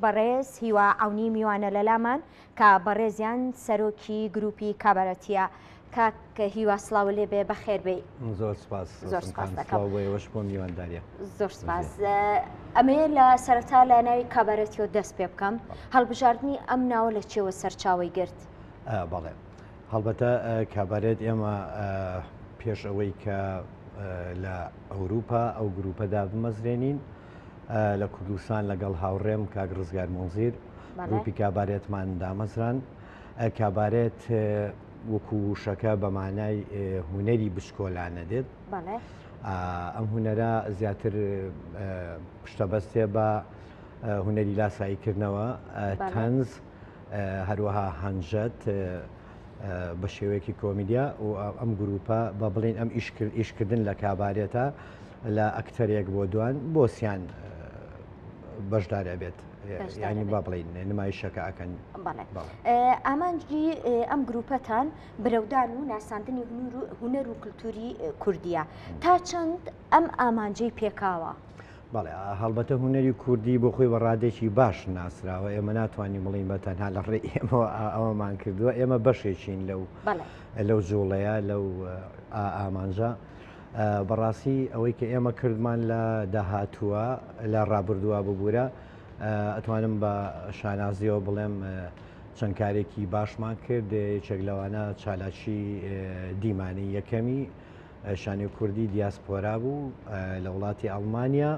بەڕێز هیوا عەونی میوانە لەلامان کە بەڕێزیان سەرۆکی گروپی کابارەتیە. کاک هیوا سڵاو لێ بێ بەخێر بێی. زۆر سپاس زۆر سپاس دەکەم. سڵاو بۆ ئێوەش بۆ میوانداریە. زۆر سپاس. ئەمەیە لە سەرەتا لە ناوی کابارەتیەوە دەست پێ بکەم. هەڵبژاردنی ئەم ناوە لە چێوە سەرچاوەی گرت؟ بەڵێ هەڵبەتە کابارێت ئێمە پێش ئەوەی کە لە ئەوروپا ئەو گروپە دابمەزرێنین لە کوردستان لەگەڵ هاوڕێم کاک ڕزگار مونزیر گروپی کابارێتمان دامەزران. کابارێت وەکو وشەکە بە مانای هونەری بچکۆلانە دێت. ئەم هونەرە زیاتر پشتەبەستێ بە هونەری لاساییکردنەوە، تەنز، هەروەها هەنجەت بە شێوەیەکی کۆمیدیا و ئەم گروپە بە بڵین ئەم ئیشکردن لە کابارێتە لە ئەکتەرێک بۆ دوان بۆ سیان بەشدار ئەبێت ینی با بڵین نمایشەکە ئەکەن. ئامانجی ئەم گروپەتان برەودان و ناساندنی هونەر و کللتوری کوردیە تا چەند ئەم ئامانجەی پێکاوە؟ بەڵێ هەڵبەتە هونەری کوردی بۆ خۆی بە ڕادێکی باش ناسراوە ئێمە ناتوانین بڵین بە تەنها لە ڕێی ئێمەوە ئەوەمان کردووە ئێمە بەشێکین لەو لەو جوڵەیە لەو ئامانجە بەڕاستی ئەوەی کە ئێمە کردمان لە داهاتووە لە ڕابردووە ببوورە ئەتوانم بە شانازیەوە بڵێم چەند کارێکی باشمان کرد یەکێک لەوانە چالاکی دیمانی یەکەمی شانۆی کوردی دیاسپۆرا بوو لە وڵاتی ئەڵمانیا.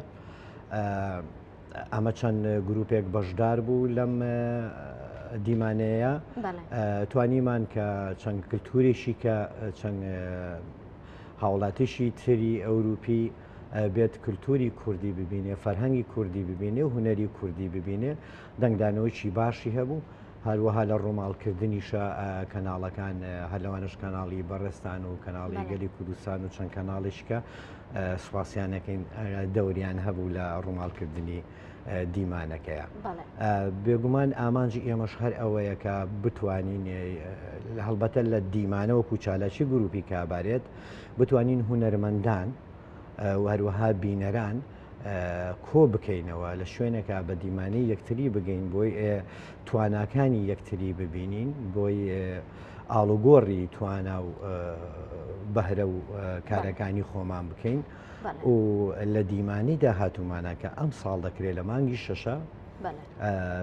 ئەمە چەند گروپێک بەشدار بوو لەم دیمانەیە توانیمان کە چەند کللتورێکی کە چەند هاوڵاتیشی تری ئەوروپی بێت کللتوری کوردی ببینێ فەرهەنگی کوردی ببینێ و هوەری کوردی ببینێ دەنگدانەوەی باشی هەبوو هەروەها لە ڕووماڵکردنیشا کەناڵەکان هەر لەوانەش کەناڵی بەڕێزتان و کەناڵی گەلی کوردستان و چەند کەناڵێکی کە سوپاسیان ئەکەین دەوریان هەبوو لە ڕووماڵکردنی دیمانەکەیە. بێگومان ئامانجی ئێمەش هەر ئەوەیە کە بتوانین هەڵبەتە لە دیمانە وەکو چالاکی گروپی کابارێت بتوانین هونەرمەندان و هەروەها بینەران کۆ بکەینەوە لە شوێنێکا بە دیمانەی یەکتری بگەین بۆی تواناکانی یەکتری ببینین بۆی ئاڵوگۆڕی توانا و بەهرە و کارەکانی خۆمان بکەین و لە دیمانی داهاتوومانە کە ئەم ساڵ دەکرێت لە مانگی شەشە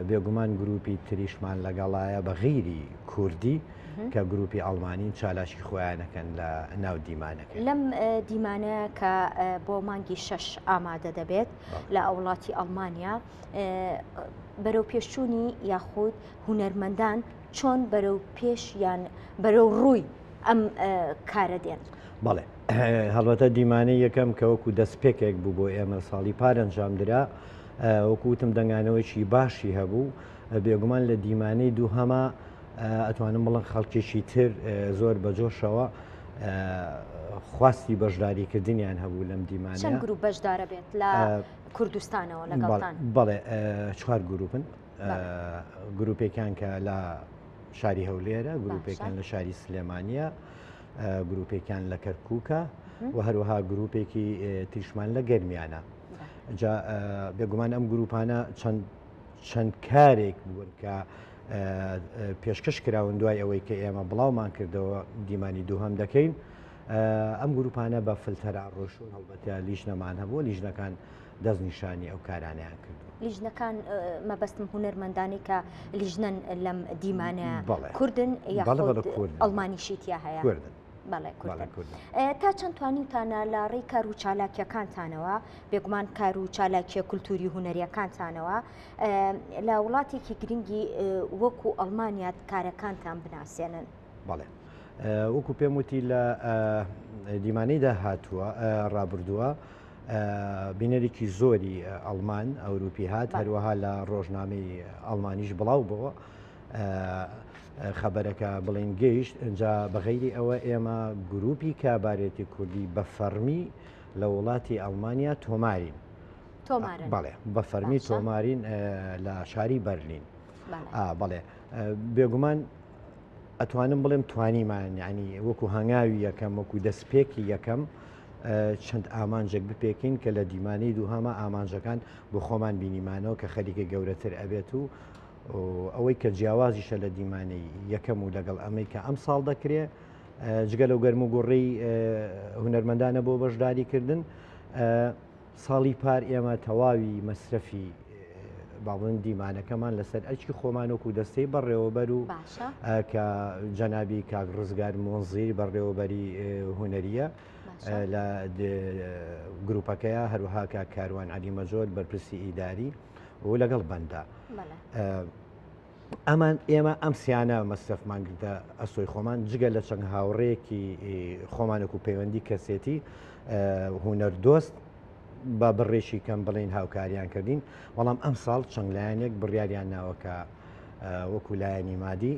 بێگومان گروپی تریشمان لەگەڵایە بە غیری کوردی کە گروپی ئەڵمانین چالاکی خۆیانەکەن لە ناو دیمانەکە. لەم دیمانە کە بۆ مانگی شەش ئامادە دەبێت لە وڵاتی ئەڵمانیا بەرەو پێشچوونی یاخود هونەرمەندان چۆن بەرەو پێش یان بەرەو ڕووی ئەم کارە دێن؟ بەڵێ هەڵبەتە دیمانەی یەکەم کە وەکو دەستپێکێک بوو بۆ ئێمە ساڵی پار ئەنجامدرا وەکو وتم دەنگانەوەیکی باشی هەبوو بێگومان لە دیمانەی دووهەما ئەتوانم بڵێم خەڵکێکی تر زۆر بە جۆشەوە خواستی بەشداریکردنیان هەبوو لەم دیمانە. چەند گروپ بەشدارە بێت لە کوردستانەوە لەگەڵتان؟ بەڵێ چوار گروپن گروپێکیان کە لە شاری هەولێرە گروپێکیان لە شاری سلێمانیە گروپێکیان لە کەرکووکە و هەروەها گروپێکی تریشمان لە گەرمیانە جا بێگومان ئەم گروپانە چەند چەند کارێک بوون کە پێشکەش کراون دوای ئەوەی کە ئێمە بڵاومان کردەوە دیمانی دووهەم دەکەین ئەم گروپانە بە فلتەرا ڕۆشون هەڵبەتە لیژنەمان هەبووە لیژنەکان دەستنیشانی ئەو کارانیان کردو. لیژنەکان مەبەستم هونەرمەندانی کە لیژنەن لەم دیمانە کوردن یاخود ئەڵمانیشی تیا هەیە؟ کوردن. بەڵێ کوردن. تا چەند توانیوتانە لە ڕێی کار و چالاکیەکانتانەوە بێگومان کار و چالاکیە کولتوری هونەریەکانتانەوە لە وڵاتێکی گرنگی وەکو ئەڵمانیا کارەکانتان بناسێنن؟ بەڵێ وەکو پێم وتی لە دیمانەیدا هاتووە ڕابردووە بینەرێکی زۆری ئەڵمان ئەوروپی هات هەروەها لە ڕۆژنامەی ئەڵمانیش بڵاو بەوە خەبەرەکە بڵین گەیشت ئەجا بەغەیری ئەوە ئێمە گروپی کابارێتی کوردی بە فەرمی لە وڵاتی ئەڵمانیا تۆمارین تۆمارن بەڵێ بە فەرمی تۆمارین لە شاری بەرلین بەڵێ بێگومان ئەتوانم بڵێم توانیمان یعنی وەکو هەنگاوی یەکەم وەکو دەستپێکی یەکەم چەند ئامانجێک بپێکین کە لە دیمانەی دووهەما ئامانجەکان بۆ خۆمان بینیمانەوە کە خەریکە گەورەتر ئەبێت و ئەوەی کە جیاوازیشە لە دیمانەی یەکەم و لەگەڵ ئەمەی کە ئەم ساڵ دەکرێ جگە لەو گەرم و گوڕی هونەرمەندانە بۆ بەشداریکردن ساڵی پار ئێمە تەواوی مەسرەفی با بڵێن دیمانەکەمان لەسەر ئەرکی خۆمان وەکو دەستەی بەڕێوەبەر و کە جەنابی کاک ڕزگار مۆنزیر بەڕێوەبەری هونەریە لە گروپەکەیە هەروەها کاک کاروان علی مەجۆل بەرپرسی ئیداری و لەگەڵ بەندە ئەمان ئێمە ئەم سیانە مەسرەفمان گرتە ئەستۆی خۆمان جگە لە چەند هاوڕێیەکی خۆمانەک و پەیوەندی کەسێتی هونەر دۆست بە بڕێکی کەم بڵین هاوکاریان کردین بەڵام ئەم ساڵ چەند لایەنێک بڕیاریان ناوە کە وەکو لایەنی مادی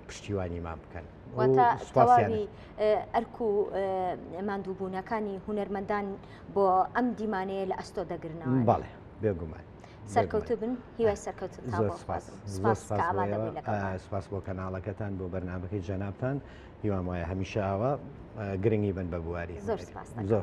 پشتیوانیمان بکەن. واتە تەواوی ئەرک و ماندووبوونەکانی هونەرمەندان بۆ ئەم دیمانەیە لە ئەستۆ دەگرنەوە. بەڵێ بێگومان. سەرکەوتوو بن هیوای سەرکەوتنتان زۆر بۆ سپاس خوازم زۆر سپاس سپاس کە بۆ ئامادە ئێوە بووی لەگەڵمان. سپاس بۆ کەناڵەکەتان بۆ بەرنامەکەی جەنابتان هیوام وایە هەمیشە ئاوا گرنگی بن بە بواری زۆر هونەری سپاس دەکەم. زۆر.